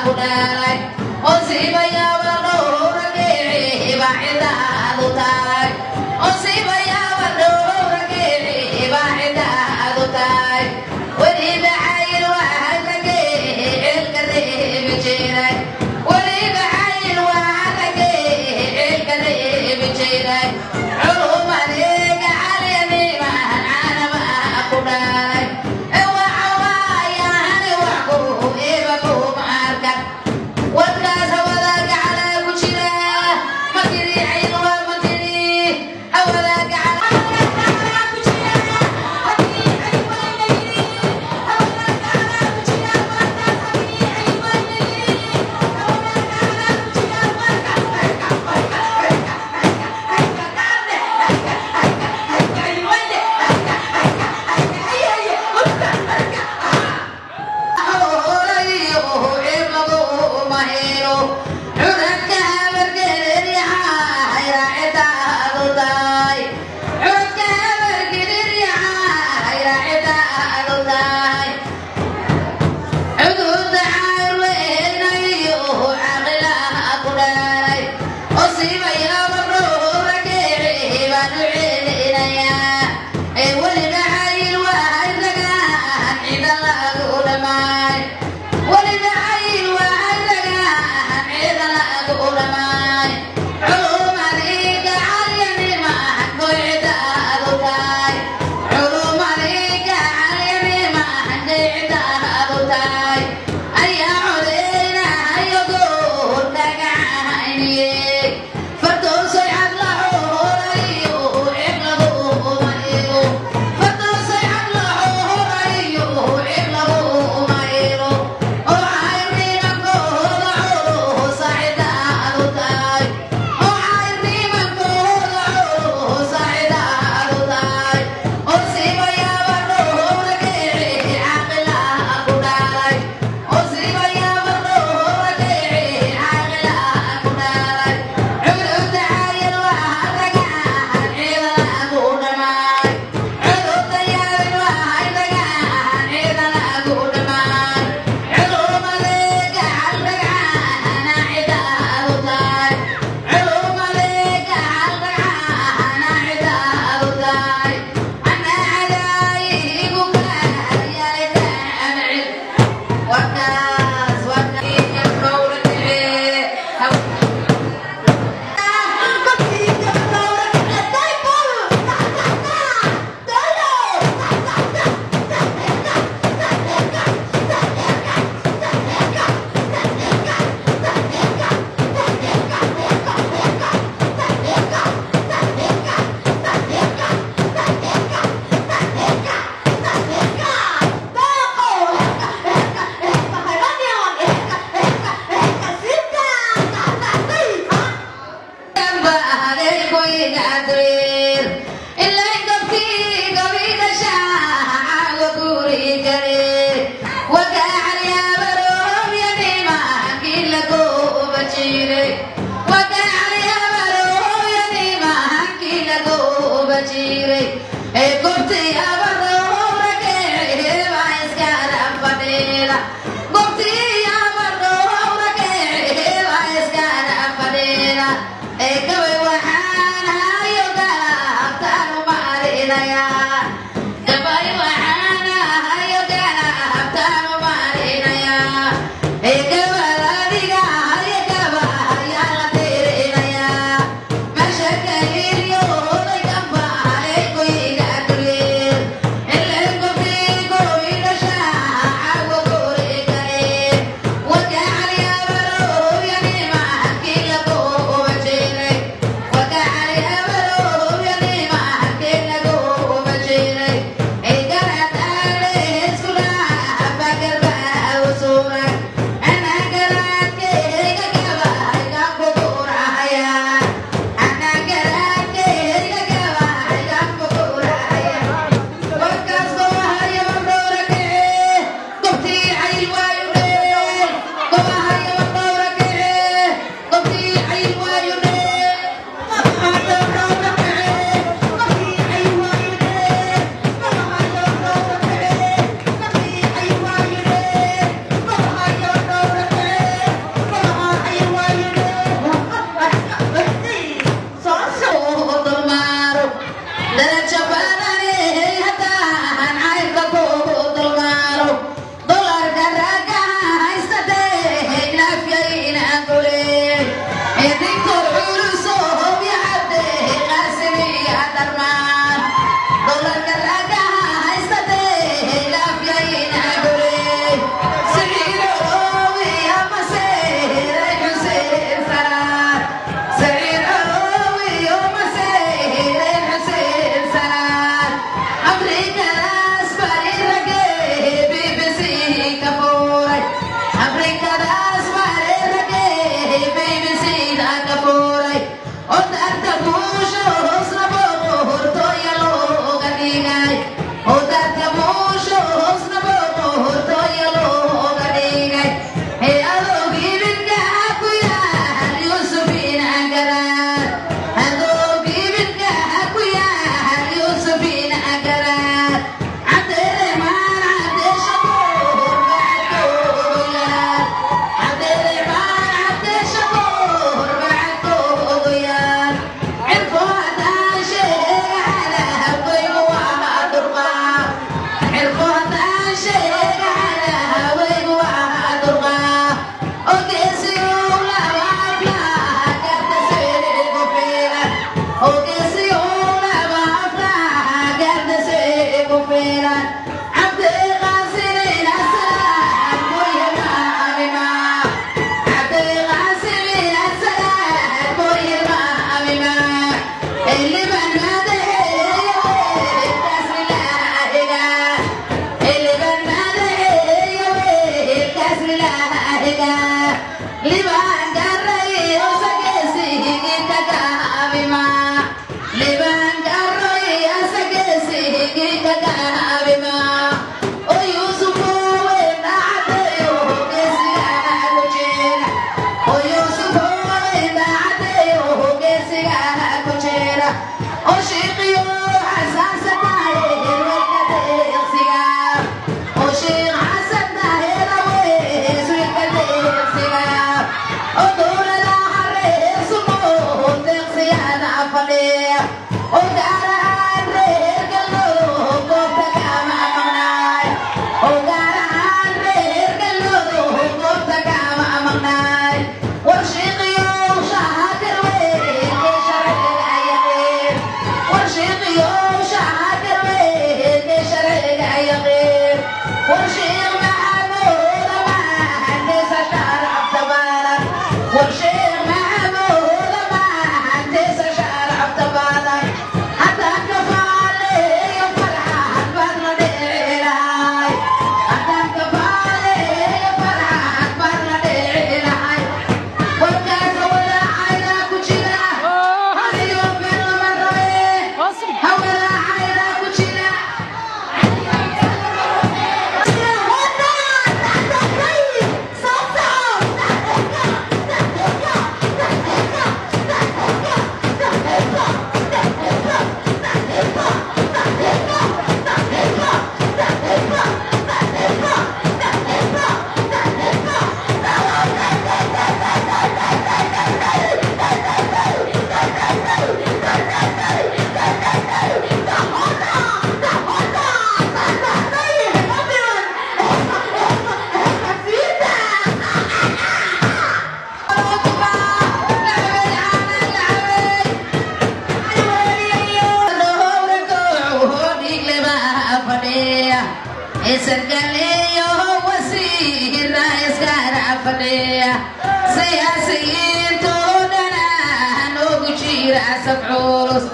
Ku dhalay. Gabay waxaan hayo galabtaan u maarinayaa. Gabay waxaan hayo galabtaan u maarinayaa. Gabal adiga hayo gaba ayaa la tiirinayaa. Meesha kaliilyooday gambaalay kuyiga dulyeel. Ileen gobdigo idhashaa caawa guri kale. Fadhiya siyaasiyiintoodhana noogu jira saf culus.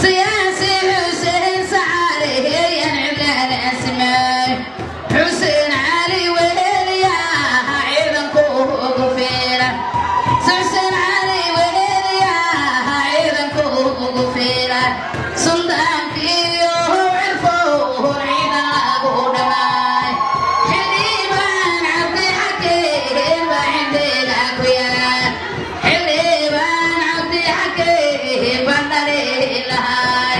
Siyaasi Xuseen Sacaaleyan cidlaala asmaayo, Xuseen Cali Weheliyaha ciidanku ugu filan, Xuseen Cali Weheliyaha ciidanku ugu filan, suldaankiyo cirfoon ciidan lagu dhammaay. Xildhibaan Cabdi Xakiin baa xindhiga ku yaal, Xildhibaan Cabdi Xakiin baan dhalihi lahay.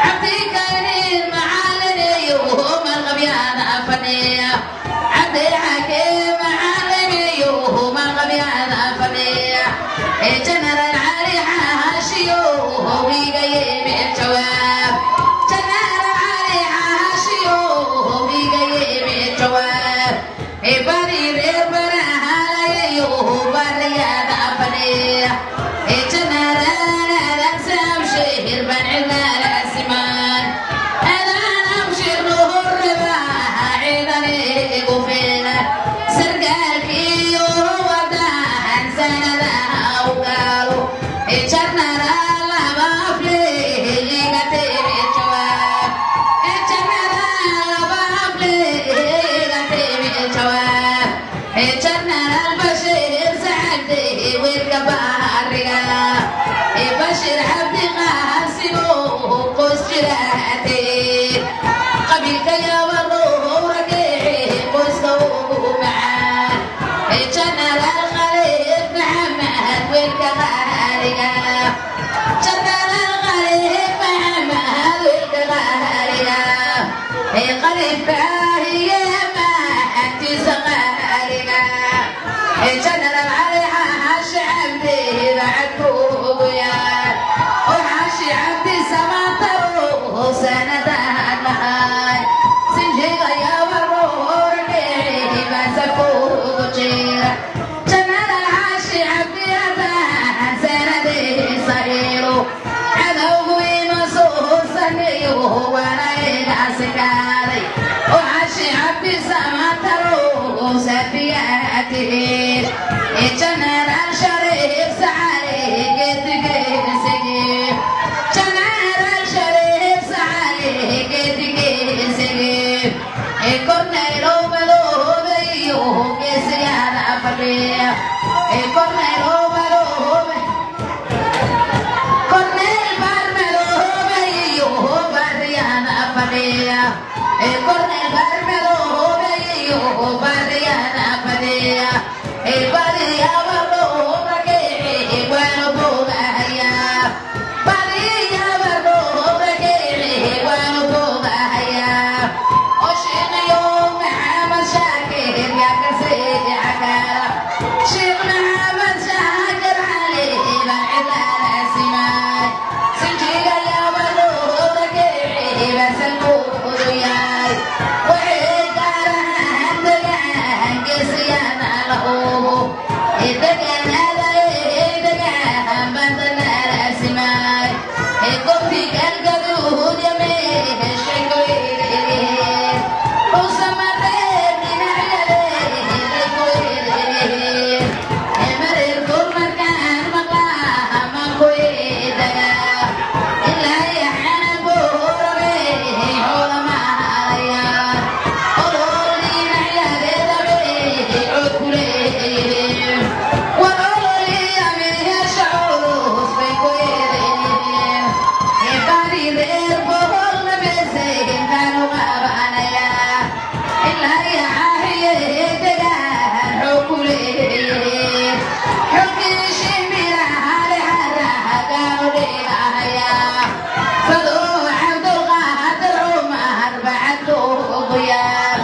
Cabdikariin Macaliniyo malqabyada fadhiya, Cabdixakiin Macaliniyo malqabyada fadhiya. Ee Jenaraal Cali Xaashiyo wiiga yimid jawaab, Jenaraal Cali Xaashiyo wiiga yimid jawaab. Ee bari reer barahalayo bariyada fadhiya. Ee Jenaraal Aadan Samshir baan cidlaala simaan, Aadan Abshir nuhurba ciidan igu filan, sargaalkiyo wadahan sanadaha u gaalo. Ee Jenaraal laba afle iga timi jawaab, ee Jenaraal laba afle iga timi jawaab. Ee Jenaraal Bashiir Sacabdi wiilka baariga, ee Bashiir Cabdi Qaasimo qoys jiraatee, qabiilka yabaroorageece qoyska ugu macaan. Ee Jenaraal Khaliif Maxamed wiilka qaaliga, Jenaraal Khaliif Maxamed wiilka qaaliga, ee Khaliifkaahiye maantiisa qaaliga. Ee Jenaraal Cali Xaashi Cabdi bacadkuugu yaal, oo Xaashi Cabdi Samaataro sanadahan nahay, sinjiga yabaroorgeeci baasakuugu jira. Jenaraal Xaashi Cabdi haddaan sanadiisa helo, cadowgu ima soo saneeyo waana iga sikaaday. Oo Xaashi Cabdi Samaataro safiyaatihiin. Ee Jenaraal Shariif Sacali geedigeesigii, Jenaraal Shariif Sacali geedigeesigii. Ee Korneylow Madoobeyo geesiyaada fadhiya, ee Korneylow Madoobe, Korneyl Barmadoobeyo bariyada fadhiya, ee Korneyl Barmadoobeyo bariyada fadhiya. Ee bariyabaroorageeci waanu boogahayaa, bariyabaroorageeci waanu boogahayaa. Oo Shiiqayo Maxamed Shaakir yaa kasii cakaara, Shiikh Maxamed Shaakir Cali baan cidlaala simaay, sinjiga yabaroorageeci baasalkuudu yahay. Waxay gaarahaan degaan geesiyada la hubo, degaanada degaan bandanaala simaay. Ee goobtii Galgaduud yameeshay goyleed, dhuusamareeb dhinacyadeeday goyleed. Ee mareerkood markaan maqlaa maan ku idagaa, ilaa yaxana buurabe xoolamahalayaan olol dhinacyadeedabe cod ku leeyihiin. War ololiya meesha culus bay ku eedeeyeen. Ee bari reer boholna beesayinkaanu qabanayaa, ilaa yaxaahiye degaan xoog ku leeyihiin. Xogkii shimbirahale xaragaanu dhigahayaa, Fadumo Cabdulqaadir Cumar bacadkuugu yaal,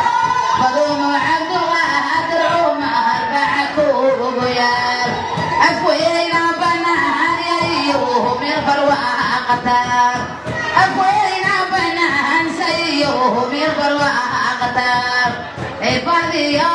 Fadumo Cabdulqaadir Cumar bacadkuugu yaal. Afweyna banaan yayo meel barwaaqataar, afweyna banaan sayo meel barwaaqataar. Ee badiya.